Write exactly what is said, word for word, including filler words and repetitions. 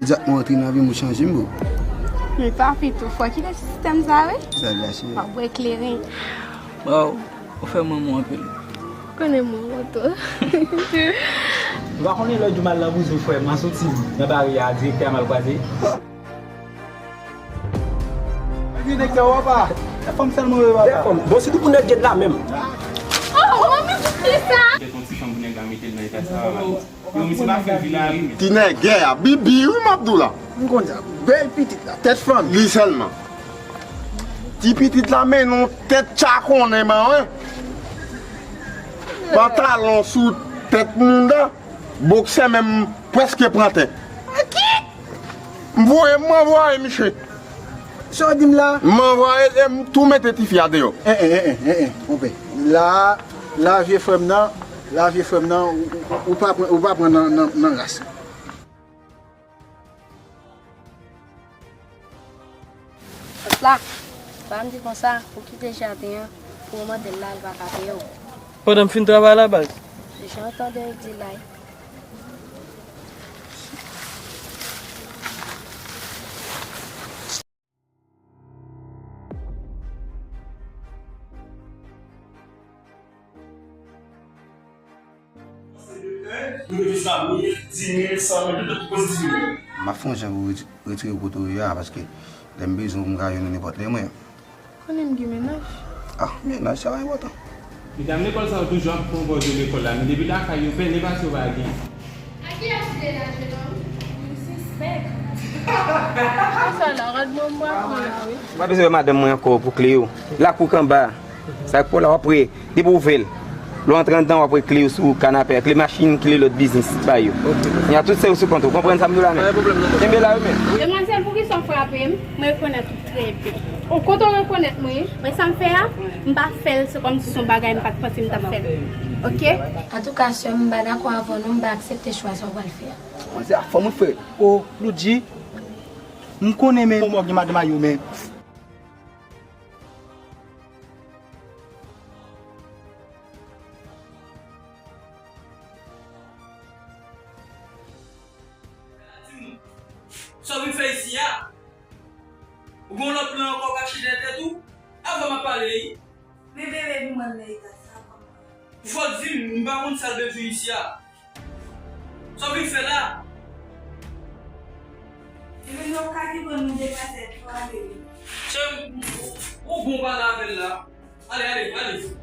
Zak mwen antre nan vi m, ou chanje m, bro. Men papi tou fò, kite sistèm sa, wi. Sa l la, cheri. W ap bwè kleren. Waw, ou fè m renmen w anpil. Konnen m renmen w tou. Ou pa konnen lòt jou m al nan Bouzou, frè m, m soti nan Bari a, direktè a m al kwaze. Direktè, papa. Fè fanm sèlman, papa. Bon, se tou pou nèg la menm. Oh, oh, men poukisa? Tèt yon ti fanm pou nèg la mete l nan eta sa, papa. Yo, misye pa fè vi la, wi, men. Ti nègè a, bibi, wi, m ap di w la. M konn sa. Bèl pitit la, tèt fanm. Li sèlman. Ti pitit la, men non, tèt tchakonnen, man, wi. Pantalon sou tèt moun nan, boksè menm prèske pran tè. Ki? M voye, m anvwaye misye. Sa w di m la? M anvwaye e m tou mete tifi a deyò. En, en, en, en, en, en, konpè. La, la vye frè m nan, la vye frè m nan, ou, ou, ou pa pran, ou pa pran nan, nan, nan ras. Bòs la, pa m di konsa, ou kite jaden an, pou mòtèl la, l pa ka peye w. Pandan m fin travay la, baz. Jan w tande w di la. M ap fè yon jan pou reti-, retire w kote w ye a, paske lè m bezwen w, m ka jwenn ou nenpòt lè, mwen. Konnen m gen mennaj. Ah, mennaj, sa pa enpòtan. Medam lekòl sa yo toujou ap pran bòz yo lekòl la, men depi lakay yo, bèl e pase yo pa gen. A kiyès ou te la, jenòm? Ou sispèk. Konsa la, rad mwen m pral pran la, wi. Ou pa bezwen wè madanm mwen ankò pou kle yo. Lakou k anba. Sa k pou la w ap wè. Depi w ouvè l, lè w antre anndan, w ap wè kle yo sou kanape a, kle machin, kle lòt biznis pa yo. Kounya tout se yo sou kont ou. Konprann sa m di w la, men? Kenbe la, wi, men. Demwazèl, poukisa w frape m? Mwen rekonèt ou trè byen. O, kote w rekonèt mwen? Mwen sa m fè a, m pa fè l, se kòmsi se yon bagay m pa t panse m t ap fè l. Oke? Antouka, sè m, m pa dakò avè w non, m pa aksepte chwa sa w pral fè a. Manzè a fò mwen frè. O, Loudji, m konnen, men, mò gen madanm a yo, men. Sa w vin fè isi a? Ou gen yon lòt plan ankò kache dèyè tèt ou? Avan m ap pale, wi. Men bebe, nou mande eta sa kòman? Fò w di m, m pa konn sa l bezwen isi a. Sa w vin fè la? Ebyen, nou ka gen pou nou depase twa, bebe. Cheri, ou bon pale avè l la. Ale, ale, ale.